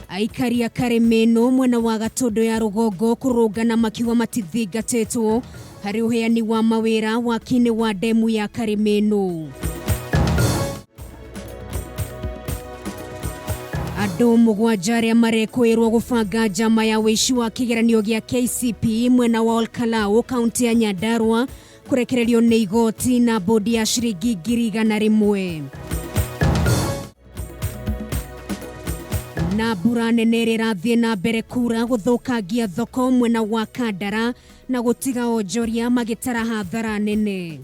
Aikari a Karĩmĩnũ mwena wa Gatũndũ ya rũgongo kũrũngana makiuga matithingatĩtwo harĩ ũheani wa mawĩra waki-inĩ wa ndemu ya Karĩmĩnũ. Andũ mũgwanja arĩa marekũĩrwo gũbanga njama ya ũici wa kĩgeranio gĩa KCPE mwena wa Olkalau kaunti ya Nyandarua kũrekererio nĩ igoti na bodi ya ciringi 100,000. Na mbura nene ĩrĩa ĩrathiĩ na mbere kura gũthũkangia thoko mwena wa Kandara na gũtiga onjoria magĩtara hathara nene.